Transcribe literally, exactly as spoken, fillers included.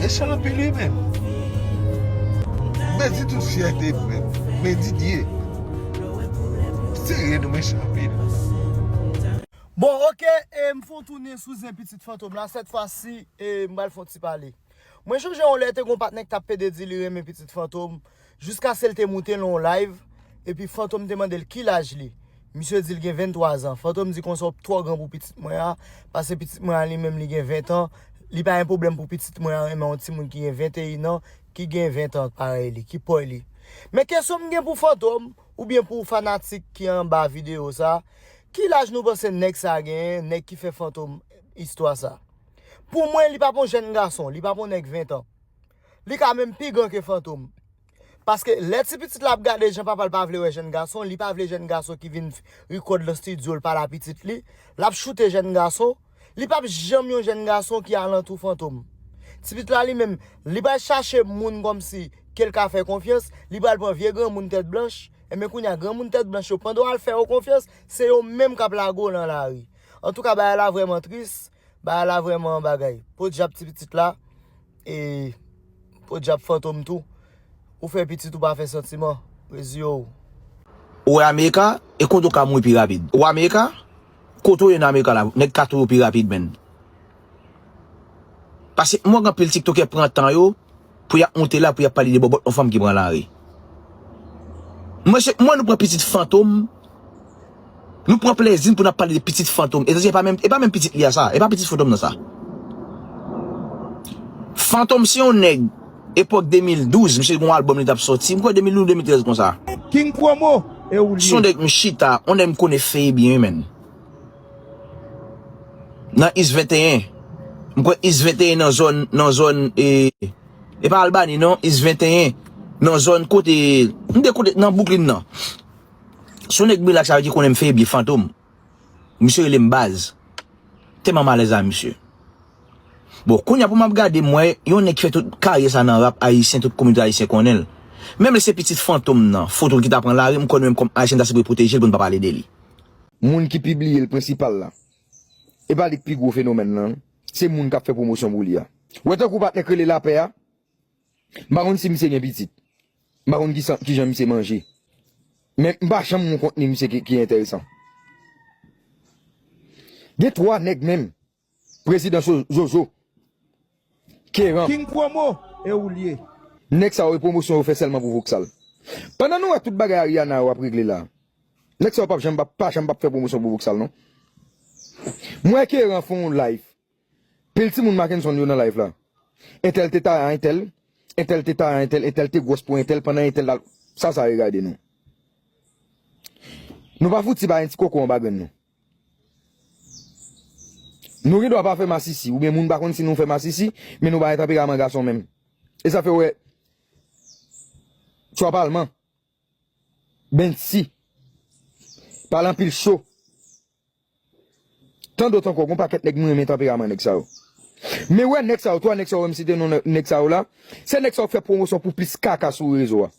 Mechan anpil wi menm. M pèdi tout fyète m menm. Men Didier. Serye nou mechan anpil. Bon, oke, e m fon tounen sou zen pitit Fantom la. Sèt fwa si, e m pral fon ti pale. Mwen chonje yon lè te gon patnè k t ap pede di li renmen pitit Fantom, jiskaske l te moute nan yon live, epi Fantom te mande l ki laj li. Misye di l gen venntwa zan. Fantom di konsa w twò gran pou pitit mwen an, paske pitit mwen an li menm li gen ven tan, li pa gen pwoblèm pou pitit mwen an renmen yon timoun ki gen venteyen an, ki gen ven tan parèy li, ki pòy li. Men kesyon m gen pou Fantom, oubyen pou fanatik ki anba videyo sa, ki laj nou panse nèg sa genyen, nèg ki fè Fantom istwa sa? Pou mwen, li pa p on jèn gason, li pa p on nèg ven tan. Li ka menm pi gran ke Fantom. Paske lè ti pitit la ap gade jan papa l pa vle wè jèn gason, li pa vle jèn gason ki vin rikòd nan estidyo l pale a pitit li, l ap choute jèn gason, li p ap janm yon jèn gason ki alantou Fantom. Ti pitit la li menm, li pral chache moun kòmsi ke l ka fè konfyans, li pral pran vye granmoun tèt blanch, enben kounye a granmoun tèt blanch yo pandan w al fè yo konfyans, se yo menm k ap lage w nan lari. Antouka bagay la vrèman tris, bagay la vrèman bagay. Podyab ti pitit la, e podyab Fantom tou. Ou fè pitit ou pa fè santiman. Reziye w. Ou wè Amerika, e kote w ka mouri pi rapid. Ou wè Amerika, kote w ye nan Amerika la, nèg ka touye w pi rapid, menn. Paske m wè gen anpil TikTokè pran tan yo, pou y ap moute la, pou y ap pale de bòbòt yon fanm ki pran lari. Mwen, se, mwen, nou pran pitit Fantom, nou pran plezi n pou n ap pale de pitit Fantom. E se pa menm, e pa menm pitit li a sa, e pa pitit Fantom nan sa. Fantom se yon nèg, epòk de mil douz, misye gen yon albòm li t ap sòti, m kwè de mil douz, de mil trèz konsa. King Promo, e ou li ye. Se yon nèg m chita, yon nèg m konnen feye byen wi, menn. Nan East venteyen. M kwè East venteyen nan zòn, nan zòn, e, e pa Albany non, East venteyen. Nan zòn kote, m te kote, nan Brooklyn nan. Se yon nèg Brilak sa yo ki konnen m feye byen Fantom. Misye rele m baz. Tèlman m alèz a misye. Bon, kounye a pou m ap gade, m wè yon nèg ki fè tout karyè sa nan rap ayisyen, tout kominote ayisyen konnen l. Menm lè se pitit Fantom nan, foto l ki ta pran lari, m kwè nou menm kòm ayisyen, n ta sipoze pwoteje l pou n pa pale de li. Moun ki pibliye l prensipal la, e pa li k pi gwo fenomèn nan, se moun k ap fè pwomosyon pou li a. Ou wè tankou patnè k rele Lapè a, m pa konn si misye gen pitit. M pa konn ki san, ki jan misye manje. Men m pa janm wè yon kontni misye ki, ki enteresan. Gen twa nèg menm. Prezidan Jojo. Keran. King Promo, e ou l ye. Nèg sa yo e pwomosyon yo fè sèlman pou Voksal. Pandan nou wè tout bagay Ariana yo ap regle la, nèg sa yo p ap janm, p ap, pa janm p ap fè pwomosyon pou Voksal non. M wè Keran fè yon live. Pil timoun Mackenson yo nan live la. Entèl te taya entèl, entèl te taya entèl, entèl te gwòs pou entèl pandan entèl la. Sa sa regade nou. Nou pa fouti bay yon ti koko anba grenn nou. Nou gen dwa pa fè masisi, oubyen moun pa konn si nou fè masisi, men nou pa gen tanperaman gason menm. E sa fè w wè Tchwa Palman, Bensi, pale anpil cho. Tandòt ankò, gon pakèt nèg nou renmen tanperaman nèg sa yo. Men wè nèg sa yo, twa nèg sa yo wè m site non nèg sa yo la, se nèg sa yo k fè pwomosyon pou plis kaka sou rezo a.